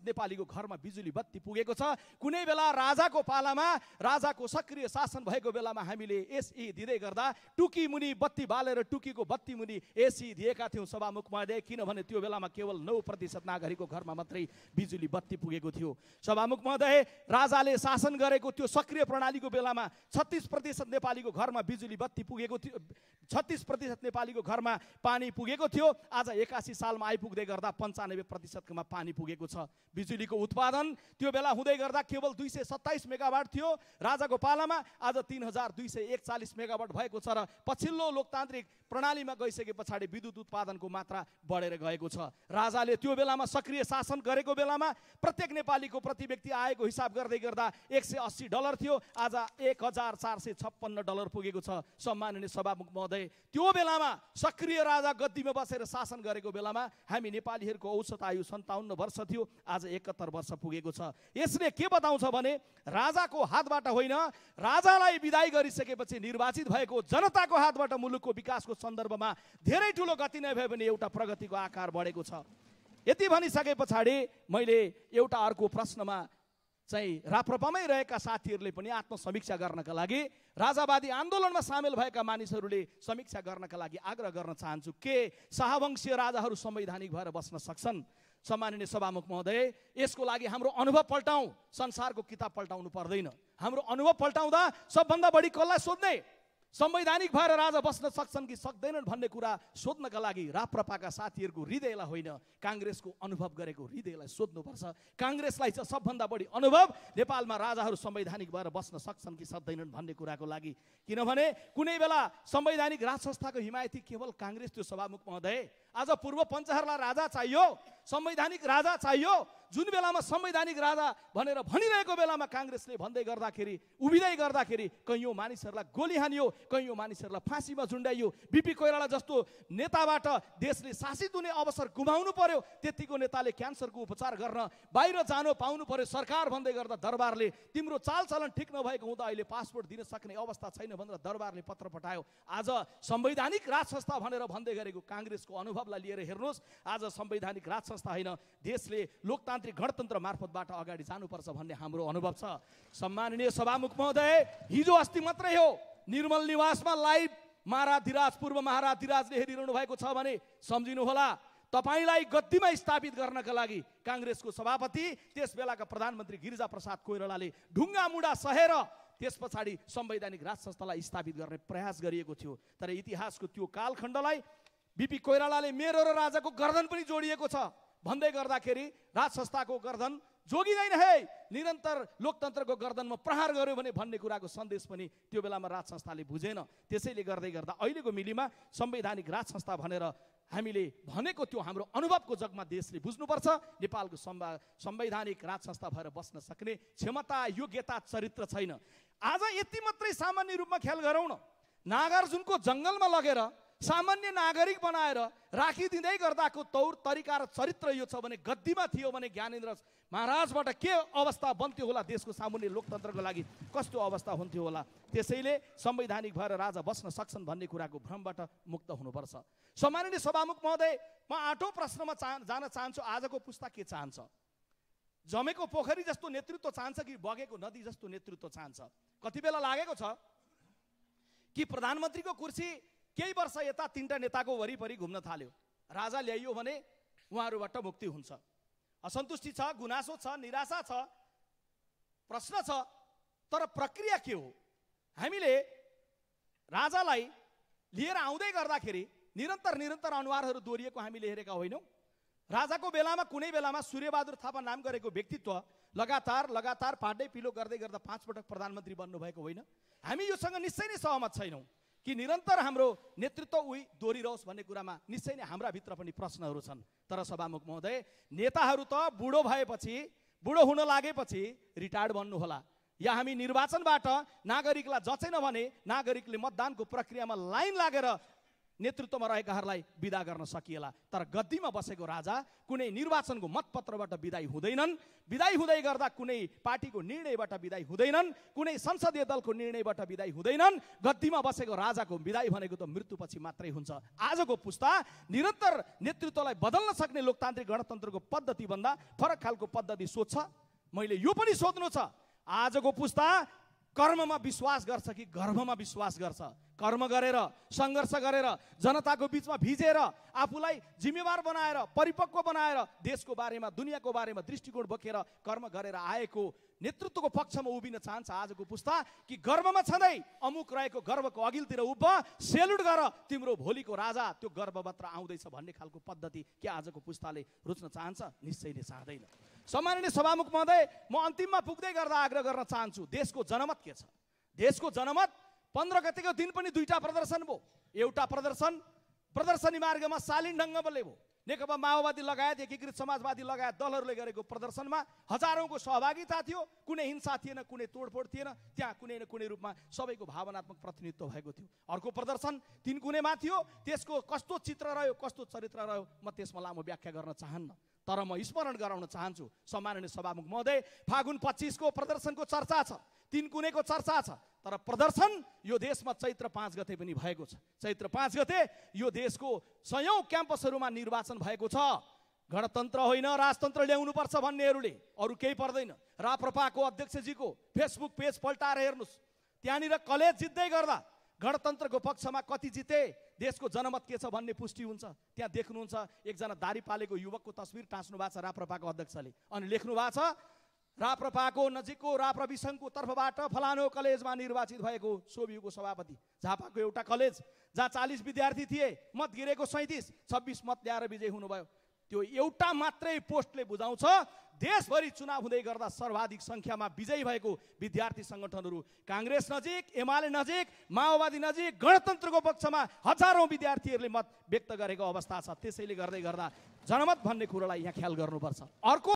नेपालीको घरमा बिजुली बत्ती पुगेको छ। कुनै बेला राजाको पालामा राजाको सक्रिय शासन भएको बेलामा हामीले एसई दिँदै गर्दा टुकी मुनि बत्ती बालेर टुकीको बत्ती मुनि एसई दिएका थियौँ सभामुख महोदय, किनभने त्यो बेलामा केवल 9% नागरिकको घरमा मात्रै बिजुली बत्ती पुगेको थियो। सभामुख महोदय, राजाले शासन गरेको त्यो सक्रिय प्रणालीको बेलामा 36% नेपालीको घरमा बिजुली बत्ती पुगेको थियो, 36% नेपालीको घरमा पानी पुगेको थियो। आज 81 सालमा आइपुग्दै गर्दा 95%मा पानी पुगेको छ। बिजुलीको उत्पादन त्यो बेला हुँदै गर्दा केवल 227 मेगावाट थियो राजाको पालामा, आज 3241 मेगावाट भएको छ र पछिल्लो लोकतान्त्रिक प्रणालीमा गइसके पछाडि विद्युत उत्पादनको मात्रा बढेर गएको छ। राजाले त्यो बेलामा सक्रिय शासन गरेको बेलामा प्रत्येक नेपालीको प्रति व्यक्ति आएको हिसाब गर्दै गर्दा $180 थियो, आज $1456 पुगेको छ। सम्माननीय सभामुख महोदय, त्यो बेलामा सक्रिय राजा गद्दीमा बसेर शासन गरेको बेलामा हामी नेपालीहरूको औसत आयु 57 वर्ष थियो, आज 71 वर्ष पुगेको छ। यसले के बताउँछ भने राजाको हातबाट होइन, राजालाई विदाई गरिसकेपछि निर्वाचित भएको जनताको हातबाट मुलुकको विकासको सन्दर्भमा धेरै ठुलो गति नै भयो भने एउटा प्रगतिको आकार बढेको छ। यति भनिसके पछाडि मैले एउटा अर्को प्रश्नमा चाहिँ राप्रपामै रहेका साथीहरूले पनि आत्मसमीक्षा गर्नका लागि, राजावादी आन्दोलनमा सामेल भएका मानिसहरूले समीक्षा गर्नका लागि आग्रह गर्न चाहन्छु के शाहवंशीय राजाहरू संवैधानिक भएर बस्न सक्छन्? सम्माननीय सभामुख महोदय, यसको लागि हाम्रो अनुभव पल्टाउँ, संसारको किताब पल्टाउनु पर्दैन। हाम्रो अनुभव पल्टाउँदा सबभन्दा बढी कसलाई सोध्ने? संवैधानिक भएर राजा बस्न सक्छन् कि सक्दैनन् भन्ने कुरा सोध्नका लागि राप्रपाका साथीहरूको हृदयलाई होइन, काङ्ग्रेसको अनुभव गरेको हृदयलाई सोध्नुपर्छ। काङ्ग्रेसलाई चाहिँ सबभन्दा बढी अनुभव नेपालमा राजाहरू संवैधानिक भएर बस्न सक्छन् कि सक्दैनन् भन्ने कुराको लागि, किनभने कुनै बेला संवैधानिक राज संस्थाको हिमायती केवल काङ्ग्रेस थियो। सभामुख महोदय, आज पूर्व पञ्चहरलाई राजा चाहियो, संवैधानिक राजा चाहियो। जुन बेलामा संवैधानिक राजा भनेर भनिरहेको बेलामा काङ्ग्रेसले भन्दै गर्दाखेरि, उभिँदै गर्दाखेरि कैयौँ मानिसहरूलाई गोली हानियो, कैयौँ मानिसहरूलाई फाँसीमा झुन्डाइयो। बिपी कोइराला जस्तो नेताबाट देशले शासित हुने अवसर गुमाउनु पर्यो, त्यतिको नेताले क्यान्सरको उपचार गर्न बाहिर जानु पाउनु पर्यो। सरकार भन्दै गर्दा दरबारले तिम्रो चालचलन ठिक नभएको हुँदा अहिले पासपोर्ट दिन सक्ने अवस्था छैन भनेर दरबारले पत्र पठायो। आज संवैधानिक राज संस्था भनेर भन्दै गरेको काङ्ग्रेसको अनुभवलाई लिएर हेर्नुहोस्, आज संवैधानिक राज संस्था होइन, देशले लोकतान्त्रिक गणतन्त्र मार्फतबाट अगाडि जानुपर्छ भन्ने हाम्रो अनुभव छ। सम्माननीय सभामुख महोदय, हिजो अस्ति मात्रै हो निर्मल निवासमा लाइभ महाराधिराज पूर्व महाराधिराजले हेरिरहनु भएको छ भने सम्झिनुहोला, तपाईलाई गद्दीमा स्थापित गर्नका लागि काङ्ग्रेसको सभापति त्यस बेलाका प्रधानमन्त्री गिरिजा प्रसाद कोइरालाले ढुङ्गा मुढा सहेर त्यस पछाडि संवैधानिक राज संस्थालाई स्थापित गर्ने प्रयास गरिएको थियो। तर इतिहासको त्यो कालखण्डलाई बिपी कोइरालाले मेरो र राजाको गर्दन पनि जोडिएको छ भन्दै गर्दाखेरि राज संस्थाको गर्दन जोगिँदैन है, निरन्तर लोकतन्त्रको गर्दनमा प्रहार गर्यो भने भन्ने कुराको सन्देश पनि त्यो बेलामा राज संस्थाले बुझेन। त्यसैले गर्दै गर्दा अहिलेको मिलीमा संवैधानिक राज संस्था भनेर हामीले भनेको त्यो हाम्रो अनुभवको जगमा देशले बुझ्नुपर्छ। नेपालको संवैधानिक राज संस्था भएर बस्न सक्ने क्षमता, योग्यता, चरित्र छैन। आज यति मात्रै सामान्य रूपमा ख्याल गरौँ न, नागार्जुनको जङ्गलमा लगेर सामान्य नागरिक बनाएर राखिदिँदै गर्दाको तौर तरिका र चरित्र यो छ भने गद्दीमा थियो भने ज्ञानेन्द्र महाराजबाट के अवस्था बन्थ्यो होला, देशको सामान्य लोकतन्त्रको लागि कस्तो अवस्था हुन्थ्यो होला। त्यसैले संवैधानिक भएर राजा बस्न सक्छन् भन्ने कुराको भ्रमबाट मुक्त हुनुपर्छ। सम्माननीय सभामुख महोदय, म 8औं प्रश्नमा जान चाहन्छु। आजको पुस्ता के चाहन्छ? जमेको पोखरी जस्तो नेतृत्व चाहन्छ कि बगेको नदी जस्तो नेतृत्व चाहन्छ? कति बेला लागेको छ कि प्रधानमन्त्रीको कुर्सी केही वर्ष यता 3टा नेताको वरिपरि घुम्न थाल्यो, राजा ल्याइयो भने उहाँहरूबाट मुक्ति हुन्छ। असन्तुष्टि छ, गुनासो छ, निराशा छ, प्रश्न छ, तर प्रक्रिया के हो? हामीले राजालाई लिएर आउँदै गर्दाखेरि निरन्तर अनुहारहरू दोहोरिएको हामीले हेरेका होइनौँ। राजाको बेलामा कुनै बेलामा सूर्यबहादुर थापा नाम गरेको व्यक्तित्व लगातार पाड्दै पिलो गर्दै गर्दा 5 पटक प्रधानमन्त्री बन्नुभएको होइन। हामी योसँग निश्चय नै सहमत छैनौँ कि निरन्तर हाम्रो नेतृत्व उही दोहोरिरहोस् भन्ने कुरामा निश्चय नै हाम्रा भित्र पनि प्रश्नहरू छन्। तर सभामुख महोदय, नेताहरू त बुढो हुन लागेपछि रिटायर्ड बन्नु होला, या हामी निर्वाचनबाट नागरिकलाई जचेन भने नागरिकले मतदानको प्रक्रियामा लाइन लागेर नेतृत्वमा रहेकाहरूलाई विदा गर्न सकिएला। तर गद्दीमा बसेको राजा कुनै निर्वाचनको मतपत्रबाट विदाई हुँदैनन्, विदाई हुँदै गर्दा कुनै पार्टीको निर्णयबाट विदाई हुँदैनन्, कुनै संसदीय दलको निर्णयबाट विदाई हुँदैनन्। गद्दीमा बसेको राजाको विदाई भनेको त मृत्युपछि मात्रै हुन्छ। आजको पुस्ता निरन्तर नेतृत्वलाई बदल्न सक्ने लोकतान्त्रिक गणतन्त्रको पद्धतिभन्दा फरक खालको पद्धति सोध्छ। मैले यो पनि सोध्नु छ, आजको पुस्ता कर्ममा विश्वास गर्छ कि गर्भमा विश्वास गर्छ? कर्म गरेर, सङ्घर्ष गरेर, जनताको बिचमा भिजेर, आफूलाई जिम्मेवार बनाएर, परिपक्व बनाएर, देशको बारेमा, दुनियाँको बारेमा दृष्टिकोण बोकेर कर्म गरेर आएको नेतृत्वको पक्षमा उभिन चाहन्छ आजको पुस्ता, कि गर्वमा छँदै अमुक रहेको गर्वको अघिल्तिर उभ, सेल्युट गर, तिम्रो भोलिको राजा त्यो गर्वमात्र आउँदैछ भन्ने खालको पद्धति के आजको पुस्ताले रुच्न चाहन्छ? निश्चयले चाहँदैन। सम्माननीय सभामुख महोदय, म अन्तिममा पुग्दै गर्दा आग्रह गर्न चाहन्छु, देशको जनमत के छ? देशको जनमत 15 गतेको दिन पनि दुईटा प्रदर्शन भयो। एउटा प्रदर्शनी मार्गमा शालीन ढङ्गले भयो। नेकपा माओवादी लगायत एकीकृत समाजवादी लगायत दलहरूले गरेको प्रदर्शनमा हजारौंको सहभागिता थियो। कुनै हिंसा थिएन, कुनै तोडफोड थिएन। त्यहाँ कुनै न कुनै रूपमा सबैको भावनात्मक प्रतिनिधित्व भएको थियो। अर्को प्रदर्शन तिनकुनेमा थियो। त्यसको कस्तो चित्र रह्यो, कस्तो चरित्र रह्यो, म त्यसमा लामो व्याख्या गर्न चाहन्न। तर म स्मरण गराउन चाहन्छु सम्माननीय सभामुख महोदय, फागुन 25 को प्रदर्शनको चर्चा छ, तिनकुनेको चर्चा छ, तर प्रदर्शन यो देशमा चैत्र 5 गते पनि भएको छ। चैत्र 5 गते यो देशको सयौं क्याम्पसहरूमा निर्वाचन भएको छ। गणतन्त्र होइन राजतन्त्र ल्याउनुपर्छ भन्नेहरूले अरू केही पर्दैन। राप्रपाको अध्यक्षजीको फेसबुक पेज पल्टाएर हेर्नुहोस्, त्यहाँनिर कलेज जित्दै गर्दा गणतन्त्रको पक्षमा कति जिते, देशको जनमत के छ भन्ने पुष्टि हुन्छ। त्यहाँ देख्नुहुन्छ एकजना दारी पालेको युवकको तस्बिर टाँच्नु भएको छ राप्रपाको अध्यक्षले, अनि लेख्नु भएको छ राप्रपाको नजिकको राप्रवि सङ्घको तर्फबाट फलानो कलेजमा निर्वाचित भएको सोभियुको सभापति। झापाको एउटा कलेज जहाँ 40 विद्यार्थी थिए, मत गिरेको 37, 26 मत ल्याएर विजयी हुनुभयो। त्यो एउटा मात्रै पोस्टले बुझाउँछ देशभरि चुनाव हुँदै गर्दा सर्वाधिक संख्यामा विजयी भएको विद्यार्थी संगठनहरू कांग्रेस नजिक, एमाले नजिक, माओवादी नजिक, गणतन्त्रको पक्षमा हजारौं विद्यार्थीहरूले मत व्यक्त गरेको अवस्था छ। त्यसैले गर्दै गर्दा जनमत भन्ने कुरोलाई यहाँ ख्याल गर्नुपर्छ। अर्को